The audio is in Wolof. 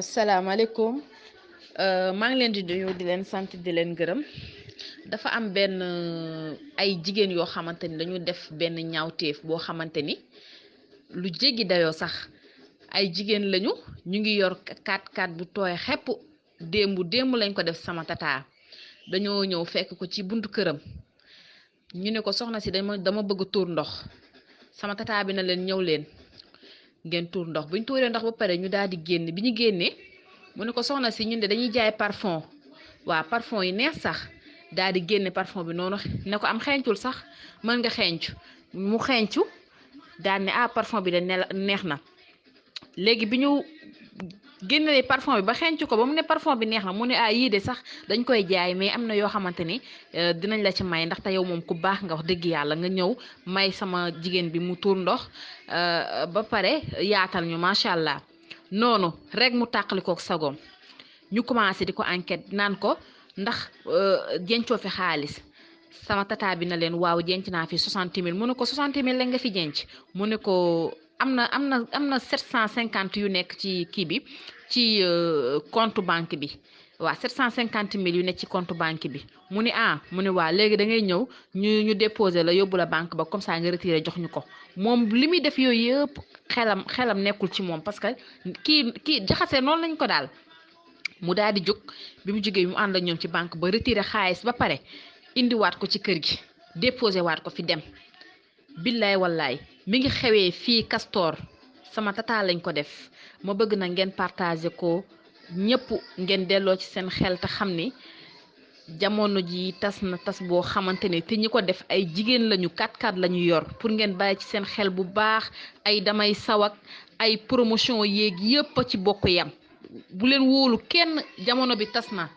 asalaamaaleykum maa ngi leen di nuyu di leen sant di leen gërëm dafa am benn ay jigéen yoo xamante ni dañu def benn ñaawteef boo xamante ni lu jéggi dayoo sax ay jigéen lañu ñu ngi yor 4x4 bu tooy xepp démb lañ ko def sama tata dañoo ñëw fekk ko ci buntu këram ñu ne ko soxna si dama bëgg tuur ndox sama tata bi na leen ñëw leen ngeen tuur ndox bu ñu tuuree ndox ba pare ñu daal di génn bi ñu génnee mu ne ko soxna si ñun de dañuy jaay parfum waa parfum yi neex sax daal di génne parfum bi noonu ne ko am xeeñcul sax mën nga xeeñcu mu xeeñcu daal ne parfum bi de neex na léegi bi ñu génnee parfum bi ba xeeñcu ko ba mu ne parfum bi neex na mu ne yii de sax dañ koy jaay mais am na yoo xamante ni dinañ la ci may ndaxte yow moom ku baax nga wax dëgg yàlla nga ñëw may sama jigéen bi mu tuur ndox ba pare yaatal ñu macha allah noonu rek mu tàqalikook sagoom ñu commencé di ko enquête naan ko ndax jencoo fi xaalis sama tata bi na leen waaw jenc naa fi 60 000 mu ne ko 60 000 la nga fi jenc mu ne ko am na 750 yu nekk ci kii bi ci compte banque bi waaw 750 000 yu nekk ci compte banque bi mu ne mu ne waa léegi da ngay ñëw ñu déposé la yóbbu la banque ba comme ça nga retiré jox ñu ko moom li muy def yooyu yëpp xelam nekkul ci moom parce que kii jaxase noonu lañ ko daal mu daal di jóg bi mu jógee mu ànd ak ñoom ci banque ba retiré xaalis ba pare indiwaat ko ci kër gi déposé waat ko fi dem billaay wallaay mi ngi xewee fii Castor sama tata lañ ko def ma bëgg na ngeen partagé ko ñëpp ngeen delloo ci seen xel te xam ni jamono ji tas na tas boo xamante ne te ñi ko def ay jigéen lañu 4x4 lañu yor pour ngeen bàyyi ci seen xel bu baax ay damay sawak ay promotion yéeg yëpp a ci bokk yam bu leen wóolu kenn jamono bi tas na